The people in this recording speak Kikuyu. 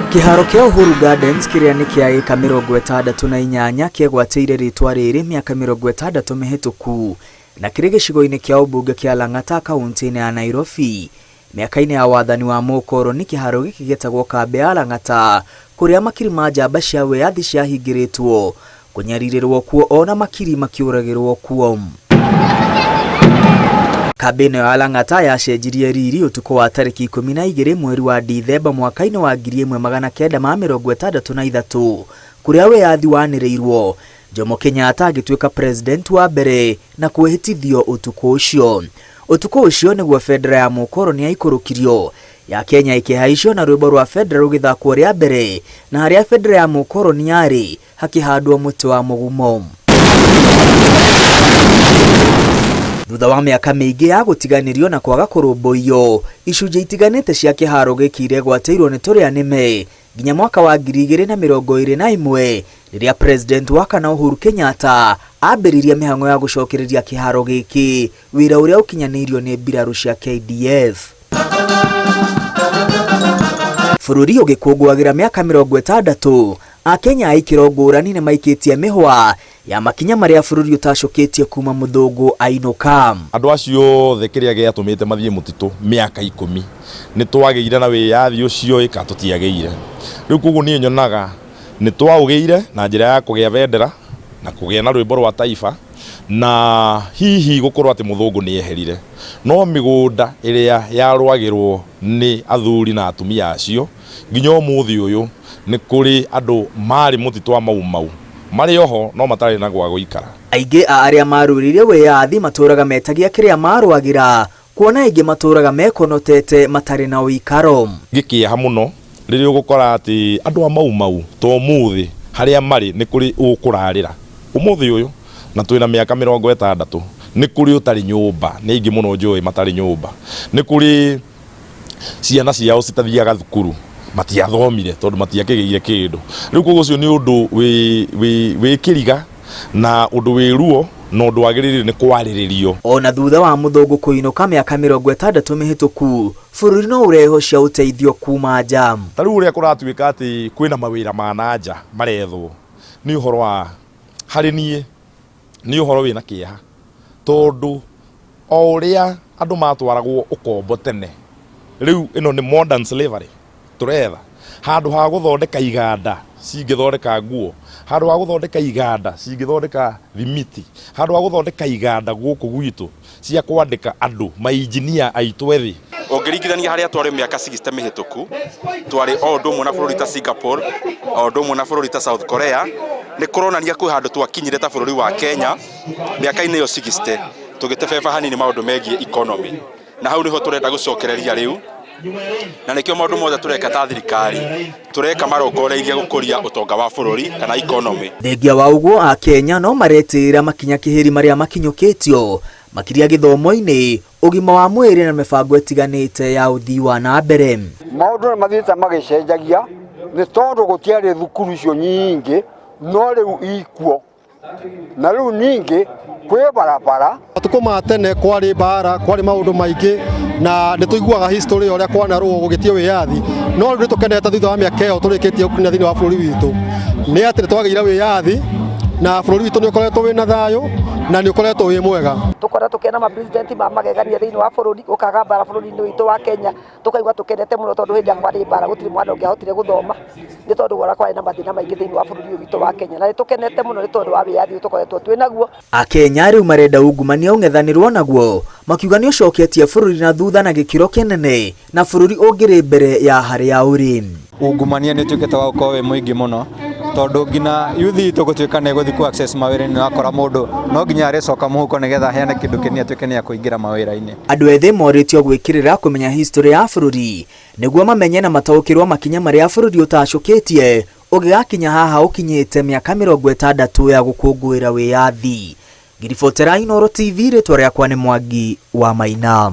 Kĩharo kĩa Uhuru Gardens kĩrĩa nĩ kĩa ĩka 68 kĩegwatĩire rĩtwa rĩrĩ mĩaka 60 mĩhĩtũku na kĩrĩ gĩcigo-inĩ kĩa ũmbunge kĩa Lang'ata kaunti-inĩ ya Nairobi. Mĩaka-inĩ ya wathani wa mũkoroni kĩharo gĩkĩ gĩetagwo kambĩ ya Lang'ata kũrĩa makiri ma njamba cia wĩyathi ciahingĩrĩtwo kũnyarirĩrwo kuo ona makiri makĩũragĩrwo kuo. Kambĩ ĩno ya Lang'ata yacenjirie riri ũtukũ wa tarĩki 12 mweri wa Dithemba mwaka-inĩ wa 1963 kũrĩa wĩyathi wanĩrĩirwo Jomo Kenyatta agĩtuĩka president wa mbere na kwĩhĩtithio ũtukũ ũcio. Ũtukũ ũcio nĩguo bendera ya mũkoroni yaikũrũkirio ya Kenya ĩkĩhaicio na rwĩmbo rwa bendera rũgĩthakwo rĩa mbere na harĩa bendera ya mũkoroni yarĩ hakĩhandwo mũtĩ wa mũgumo. Thutha wa mĩaka mĩingĩ ya gũtiganĩrio na kwaga kũrũmbũiyo, icunjĩ itiganĩte cia kĩharo gĩkĩ iregwatĩirwo nĩ tũrĩa nĩme nginya mwaka wa 2021 rĩrĩa president wa kana Uhuru Kenyatta ambĩrĩirie mĩhang'o ya gũcokereria kĩharo gĩkĩ, wĩra ũrĩa ũkinyanĩirio nĩ mbirarũ cia KDF. Bũrũri ũgĩkũngũagĩra mĩaka 60, Akenya a ikĩro ngũrani nĩ maikĩtie mĩhwa ya makinya marĩa bũrũri ũtacũkĩtie kuma mũthũngũ ainũka. Andũ acio othe kĩrĩa gĩatũmĩte mathiĩ mũtitũ mĩaka 10 nĩ twagĩire na wĩyathi ũcio ĩ kana tũtiagĩire. Rĩu koguo niĩ nyonaga nĩ twaũgĩire na njĩra ya kũgĩa bendera na kũgĩa na rwĩmbo rwa taifa na hihi gũkorwo atĩ mũthũngũ nĩ eherire. No mĩgũnda ĩrĩa yarũagĩrwo nĩ athuri na atumia acio nginya ũmũthĩ ũyũ nĩ kũrĩ andũ marĩ mũtitũ wa Mau Mau marĩ oho no matarĩ na gwa gũikara. Aingĩ a arĩa marũĩrĩire wĩyathi matũraga metagia kĩrĩa marũagĩra kuona aingĩ matũraga mekonotete matarĩ na ũikaro. Gĩkĩeha mũno rĩrĩa ũgũkora atĩ andũ a Mau Mau to ũmũthĩ harĩa marĩ nĩ kũrĩ ũkũrarĩra ũmũthĩ ũyũ na twĩna mĩaka 60 nĩ kũrĩ ũtarĩ nyũmba, nĩ aingĩ mũno njũĩ matarĩ nyũmba, nĩ kũrĩ ciana ciao citathiaga thukuru matiathomire tondũ matiakĩgĩire kĩndũ. Rĩu koguo ũcio nĩ ũndũ wĩ kĩriga na ũndũ wĩ ruo na ũndũ wagĩrĩire nĩ kwarĩrĩrio. Ona thutha wa mũthũngũ kũinũka mĩaka 60 mĩhĩtũku, bũrũri no ũrehocia ũteithio kuma nja. Ta rĩu ũrĩa kũratuĩka atĩ kwĩna mawĩra ma na nja marethwo nĩ ũhoro wa harĩ niĩ nĩ ũhoro wĩna kĩeha tondũ o ũrĩa andũ matwaragwo ũkombo tene, rĩu ĩno nĩ modern slavery tũretha. Handũ ha gũthondeka iganda cingĩthondeka nguo, handũ ha gũthondeka iganda cingĩthondeka thimiti, handũ ha gũthondeka iganda gũkũ gwitũ cia kwandĩka andũ mainjinia aitũ ethĩ. Ũngĩringithania harĩa twarĩ mĩaka 60 mĩhĩtũku, twarĩ o ũndũ ũmwe na bũrũri ta Singapore, o ũndũ ũmwe na bũrũri ta South Korea, nĩ kũronania kwĩ handũ twakinyire ta bũrũri wa Kenya mĩaka-inĩ ĩyo 60 tũgĩtebeba hanini maũndũ megiĩ economy. Na hau nĩho tũrenda gũcokereria rĩu, na nĩkĩo maũndũ mothe tũreka ta thirikari tũreka marongoreirie gũkũria ũtonga wa bũrũri kana economy. Thengia wa ũguo Akenya no maretĩĩra makinya kĩhĩri marĩa makinyũkĩtio makĩria gĩthomo-inĩ, ũgima wa mwĩrĩ na mĩbango ĩtiganĩte ya ũthii wa na mbere. Maũndũ nĩ mathiĩte magĩcenjagia nĩ tondũ gũtiarĩ thukuru icio nyingĩ no rĩu ikuo na rĩu ningĩ kwĩ barabara. Matukũ ma tene kwarĩ mbara, kwarĩ maũndũ maingĩ na nĩ tũiguaga history ya ũrĩa kwanarũo gũgĩtio wĩyathi, no rĩu nĩ tũkenete thutha wa mĩaka ĩyo tũrĩkĩtie gũkinya thĩinĩ wa bũrũri witũ nĩ atĩ nĩ twagĩire wĩyathi na bũrũri witũ nĩ ũkoretwo wĩna thayũ na nĩ ũkoretwo wĩ mwega. Tũkona tũkĩona ma president ma magegania thĩinĩ wa bũrũri, gũkaga mbara bũrũri-inĩ witũ wa Kenya, tũkaigua tũkenete mũno tondũ hĩndĩ ĩrĩa kwarĩ mbara gũtirĩ mwana ũngĩahotire gũthoma nĩ tondũ wa ũrĩa kwarĩ na mathĩna maingĩ thĩinĩ wa bũrũri ũyũ witũ wa Kenya, na nĩ tũkenete mũno nĩ tondũ wa wĩyathi ũyũ tũkoretwo twĩ naguo. Akenya rĩu marenda ungumania ũng'ethanĩrwo naguo, makiuga nĩ ũcoketie bũrũri na thutha na gĩkĩro kĩnene na bũrũri ũngĩrĩ mbere ya harĩa ũrĩ. Ungumania nĩ ũtuĩkĩte wa gũkorwo wĩ mũingĩ mũno tondũ nginya youth itũ gũtuĩka nĩ ĩgũthiĩ kũ access mawĩra-inĩ ũrakora mũndũ no nginya arĩcoka mũhuko nĩgetha aheane kĩndũ kĩnini atuĩke nĩ akũingĩra mawĩra-inĩ. Andũ ethĩ morĩtio gwĩkĩrĩra kũmenya history ya bũrũri nĩguo mamenye na mataũkĩrwo makinya marĩa bũrũri ũtacũkĩtie ũgĩgakinya haha ũkinyĩte mĩaka 60 ya gũkũngũĩra wĩyathi. Ngĩribotera Inooro TV rĩtwa rĩakwa nĩ Mwangi wa Maina.